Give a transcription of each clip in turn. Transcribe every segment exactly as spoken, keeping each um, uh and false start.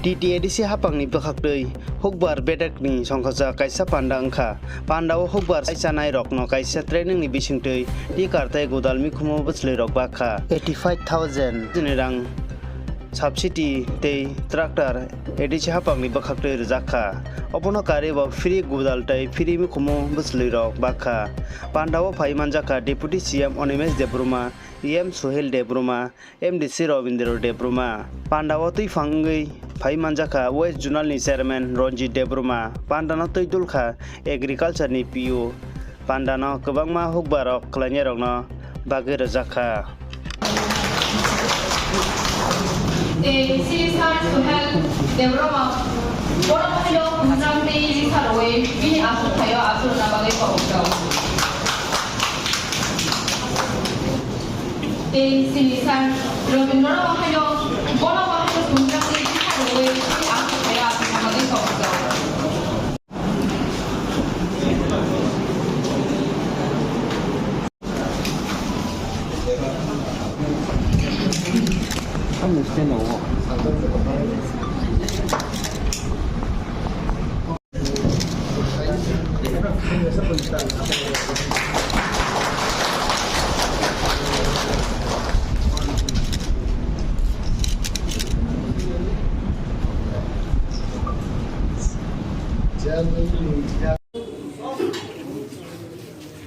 T T A D C haphangni bwkhaktwi hukbar bedekni songkhajak kaisa panda wngkha. Pandao hukbar sai chanai rokno kaisa training ni bisingtwi tikar tei gudal mikhumu bwchwlwi rok bakha eighty five thousand ni rang subsidy tei tractor A D C haphangni bwkhaktwi rwjakha. Obono karwi bo free gudal tei free mikhumu bwchwlwi rok bakha. Pandao phai manjakha Deputy C M Animesh Debbarma, E M Suhel Debbarma, M D C Robindra Debbarma. Pandao twiphang wngwi phai manjakha West Zonal ni Chairman Ranjit Debbarma. Pandano twi dulkha Agriculture ni P O. Pandano kwbangma hukbarok khlainairokno bagwi rwjakha. Tei sini Sir Suhel Debbarma, borok haino hwnjang tei risa rwui bini aswk phaio aswk rwna bagwi kok rwjak. Tei sini Sir Robindra Rao haino bono bo haino hwnjang tei risa rwui bini aswk phaio aswk rwna bagwi kok rwjak.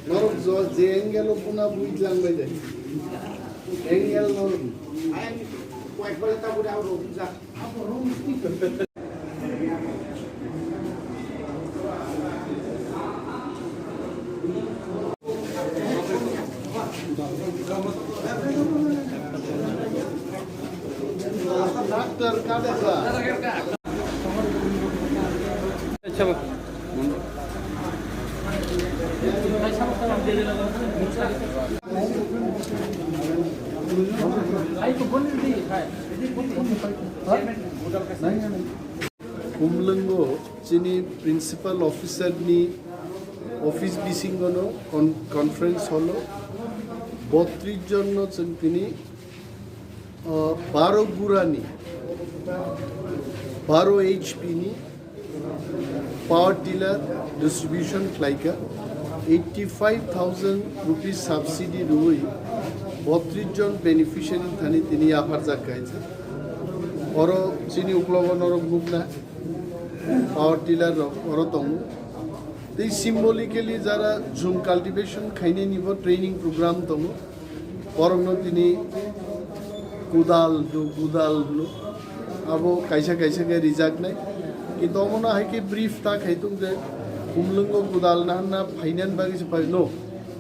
Norok jo-, je angle o buna bui jang bai de. Angle norok. Doctor Kadeka. Khumlwngo chini principal officer ni office bisingo no con-, conference hall o botris jon no chwng tini, uh, baro gurani, baro H P ni power tiller distribution khlaikha, eighty five thousand rupees subsidy rwui botris jon beneficiary thani tini yapharjak kaisa. Oro chini uklogo norok nukna power tiller rok oro tongo. Tei symbolically jara jhum cultivation khainani bo training program tongo. Borokno tini kudal hwno, kudal hwno. Abo kaisa kaisa khe rijaknai. Kintu omono hai khe brief ta khai tung je, Khumlwngo kudal naharna phainani bagwi se phai, no.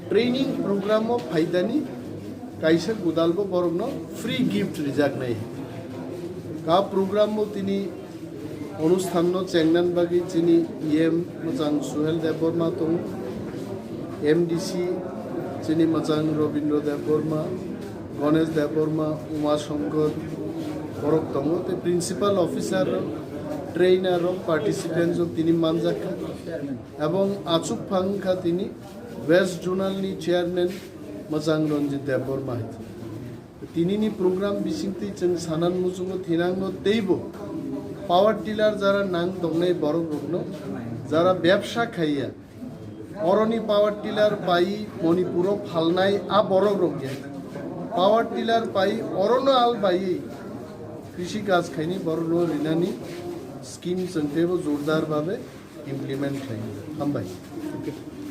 Training program o phaidani kaisa kudal bo borokno free gift rijaknai. Ka program o tini Onusthan no chengnani bagwi chini E M mwchang Suhel Debbarma tongo, M D C chini mwchang Robindra Debbarma, Ganesh Debbarma, Uma Shankar borok tongo, tei principal officer rok, trainer rok, participants rok tini manjakha, ebong achuk phang kha tini West Zonal ni chairman mwchang Ranjit Debbarma hai. Tinini program bisingtwi chwng sanan muchungo thinangno teibo power tiller jara nang tongnai borok rokno, jara bebsa khaiya, oroni power tiller pai Manipuro phalnai a borok rok ya. Power tiller pai orono al bai krishi kaj khaini borokno rinani scheme chwng teibo jordar babe implement khlai. Hambai.